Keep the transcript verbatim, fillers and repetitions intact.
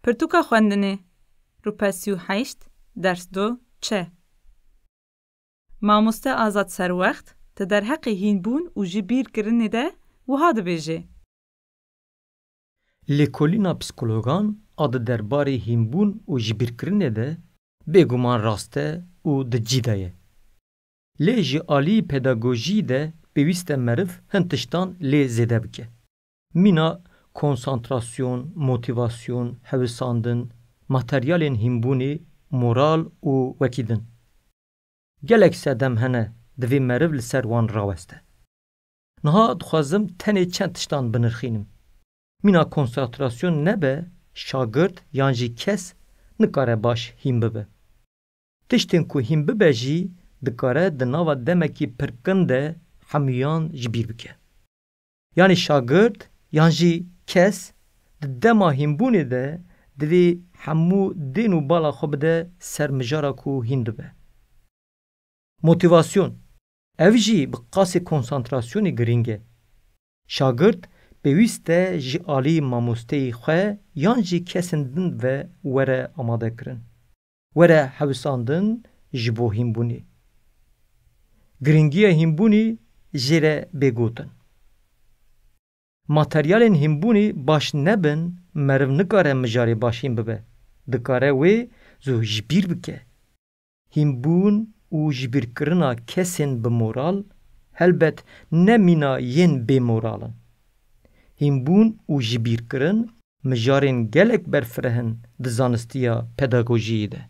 Pirtûka xwendinê, rûpesî û heşt, ders du, çe. Mamoste Azad Serwext di derheqê hînbûn û ji bîr kirinê de wiha dibêje. Lêkolîna psîkologan a di derbarê hînbûn û ji bîr kirinê de bêguman rast e û di cî de ye. Lê ji alî pedagojiyî de pêwîst e meriv hin tiştan lê zêde bike. Mîna konsantrasyon, motîvasyon, hewisandin, materyalên hînbûnê, moral û wekî din. Gelek sedem hene divê meriv li ser wan raweste. Niha dixwazim tenê çend tiştan binirxînim. Mîna konsantrasyon nebe, şagirt yan jî kes nikare baş hîn bibe. Tiştên ku hîn bibe jî dikare di nava demekî pir kin de hemûyan ji bîr bike. Yanî şagirt yan jî kes di dema hînbûnê de divê hemû dên û bala xwe bide ser mijara ku hîn dibe. Motîvasyon. Ev jî bi qasê konsantrasyonê girîng e. Şagirt pêwîst e ji alî mamosteyê xwe yan jî kesên din ve were amadekirin. Were hewisandin ji bo hînbûnê. Girîngiya hînbûnê jê re bê gotin. Materyalên hînbûnê baş nebin, meriv nikare mijarê baş hîn bibe. Dikare wê zû ji bîr bike. Hînbûn û jibîrkirina kesên bi moral, helbet ne mîna yên bêmoral in. Hînbûn û jibîrkirin mijarên gelek berfireh in di zanistiya pedagojiyê de.